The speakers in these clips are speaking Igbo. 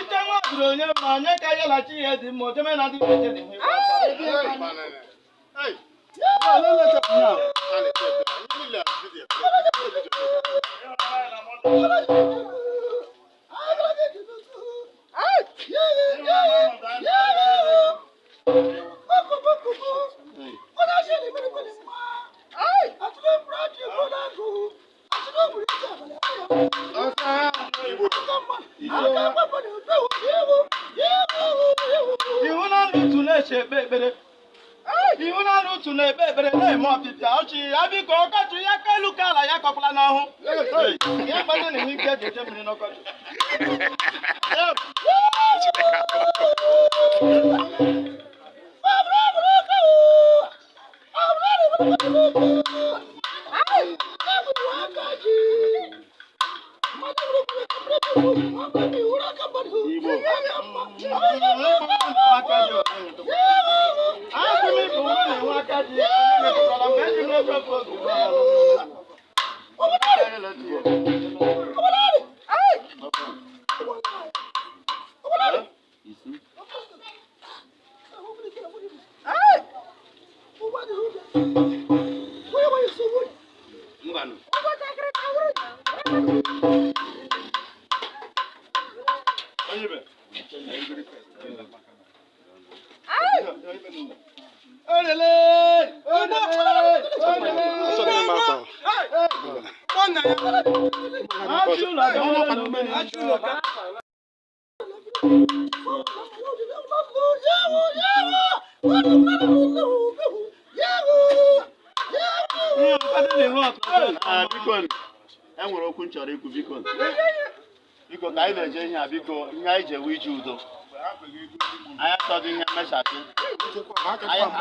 Ọchịchị nwa zuru onye mma onye ka ya lachi ihe dị mma ojeme na adịghị eche dị nwa. Ihu na ndụ otu na-eche ekpe ekpere. Ihu na ndụ otu na-ekpe ekpere na-eme ọpịpịa ọchị ya biko ọkọchị ya ka elu ka ala ya kọkwala n'ahụ. Ya kpata na ihe ike eji eje mmiri n'ọkọchị. Asị m ịbụ nwa na-enwe aka ji ya na-emetụtara mgbe eji m ego bụ oge ugbu a. Orele! Orele! Orele! Achị ụlọ adọwala n'omeni. Ihe ụfọdụ na-enwe ọtụtụ. Ah, biko e nwere okwu m chọrọ ikwu biko biko ka anyị na-eje ihe a biko ihe anyị ji ewe ije udo anyị achọghị ihe mmechasị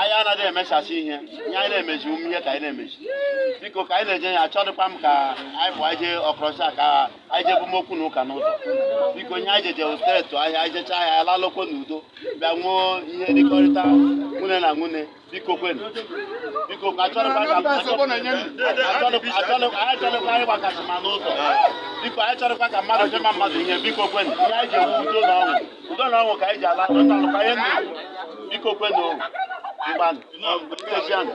anyị anaghị emechasị ihe ihe anyị na-emeji ume ihe ka anyị na-emeji biko ka anyị na-eje ihe achọghịkwa m ka anyị pụọ anyị jee ọkọrọcha ka anyị jee bumokwu na ụka n'ụzọ biko ihe anyị jeje steeti ahịa anyị jechaa ahịa anyị lalụkwo n'udo bịa nwee ihe ndịkọrịta nwunye na nwunye biko kwenu biko ka achọrọkwa ka achọrọkwa anyị achọrọkwa anyị gbakasị ma n'ụzọ biko anyị chọrọkwa ka mmadụ chema mmadụ ihe biko kwenu ihe anyị ji ewu udo na ọṅụ udo na ọṅụ ka anyị ji ala nna alụkwa ihe nna biko kwenu mgbanụ nkejianụ.